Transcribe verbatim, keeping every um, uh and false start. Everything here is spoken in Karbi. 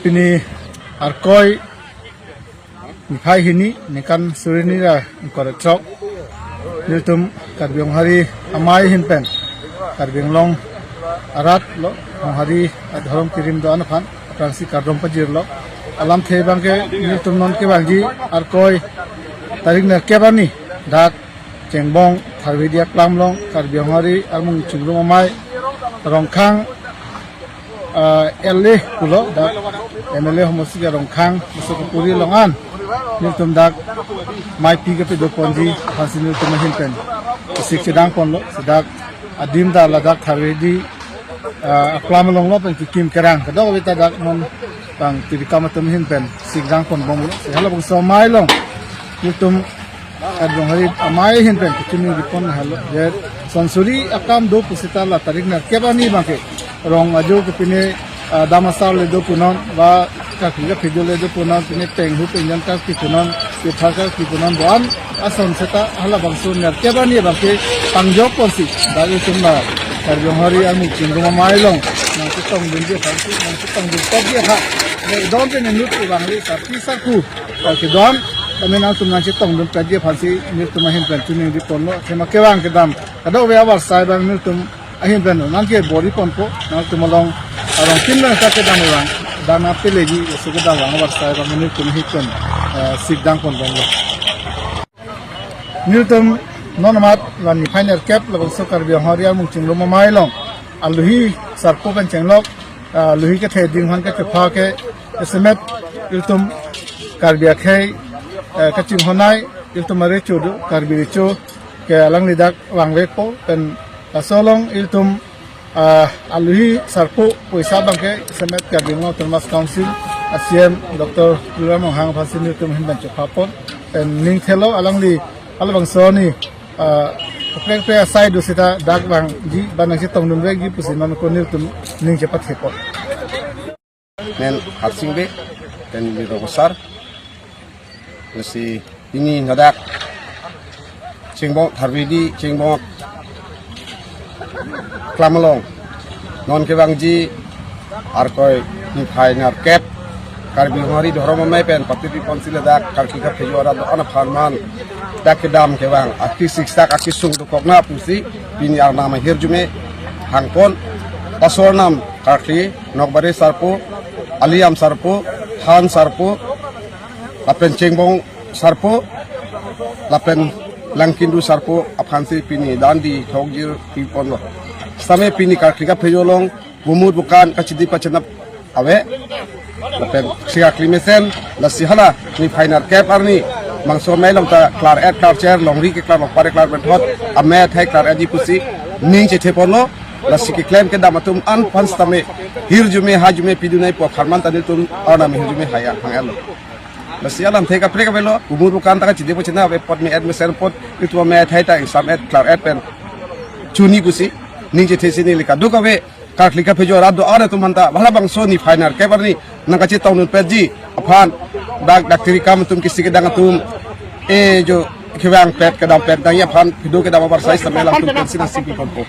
Pini Arkoi niphai hini ningkan suri hini ra ingkoi ra throk, nelitum Karbi Honghari Amei ahin pen Karbi Anglong arat lo Honghari adhorom kirim do-an aphan aphrangsi kardom pajirlo. Alamthe abangke nelitum non kevangji Arkoi tarik nerkep arni dak Chengbong Tharvedi aklam along Karbi Honghari Armung Chingrum Amei Rongkhang, ah, L A pulo dak M L A homosti ke Rongkhang, laso kapuri along an nelitum dak maipi kapedo ponji aphansi nelitum ahin pen isik chedang ponlo. Si dak adim ta ladak Tharvedi, ah, aklam along lo pen kikim kerang, kadokave ta dak non bang tirikam atum ahin pen sikdang ponbomlo. Si halabangso amei along nelitum Karbi Honghari Amei ahin pen kachiningri pon halo, je son suri akam do pusita la tarik nerkep arni abangke rong ajo ke pine, ah, dam asar le do punon, ba karkli kaphejo le do punon, pine penghu pengjan karkli punon, pethar karkli punon, do-an ason seta halabangso nerkep arni abangke pangjok ponsi dak itum la Karbi Honghari Armung Chingrum Amei along nangchetongdunji aphansi, nangchetongdun pekji aphan, ne don pen inut kevangli sarpi sarpo, ah, kedon, kami nangtum nangchetongdun pekji aphansi nelitum ahin pen chiningri ponlo. Athema kevang kedam kadokave avarsai abang nelitum ahin pen nangkebor-i ponpo, nangtum along arong tin nang sa kedam abang dana peleji, laso kedam abang avarsai abang nelitum ahin pen, eh, sikdang ponbomlo. Nelitum non amat la niphai nerkep labangso Karbi Honghari Armung Chingrum Amei along alohi sarpo pen chenglok, ah, alohi kethe ding aphan kachepha ke jasemet ilitum Karbi akhei, eh, kachinghonnei, ilitum arecho do, Karbi recho ke alangli dak vangvepo pen laso along ilitum, ah, alohi sarpo poisa abangke jasemet Karbi Anglong Autonomous Council a C E M Doctor Tuliram Ronghang aphansi nelitum ahin pen chepha pon pen ning thelo, alangli halabangso arni, ah, kaprek kaprek asai do seta dak vangji ba nangchetongdun vekji pusi non ko nelitum ning chepathe pon. Men Harsing Bey, pen Nirokosar. Lasi pini ladak Chengbong Tharvedi, Chengbong aklam along non kevangji Arkoi niphai nerkep Karbi Honghari Dhorom Amei pen patirpi ponsi ladak karkli kaphejo arat do-an aphan man dak kedam kevang akisik sak akisung dokok na pusi pini arnam ahirjume hangpon. Laso arnam karkli Nokbare sarpo, Aliam sarpo, Han sarpo, lapen Chengbong sarpo, lapen Langkindu sarpo aphansi pini dandi thokjir pi ponlo. Same pini karkli kaphejo along bumut bukan kachidi pachenap ave. Lapen si karkli mesen, lasi hala niphai nerkep arni Mangso amei along ta klar-et klarcher, longri ke klar, longpar ke klar, bethot amei athai klar-etji pusi ning chethe ponlo. Lasi keklem kedam atum an aphan sitame hirjume hajume pidun nangji pu apharman ta nelitum arnam ahirjume haya hang-etlo. Lasi alamthe kaprek avelo, bumut bukan ta kachidi pachena ave, apot me-et mesen apot ilitum amei athai ta ingsam-et klar-et pen chuni pusi ning chethesi neli kadokave karkli kaphejo arat do-an atum aphanta halabangso niphai nerkep arni nangkachetongdun petji aphan dak daktiri kam atum, kisi kedang atum, e jo kevang pet kedam pet nangji aphan phedo kedam avarsai sitame alangtum pensi nangsi pi ponpo.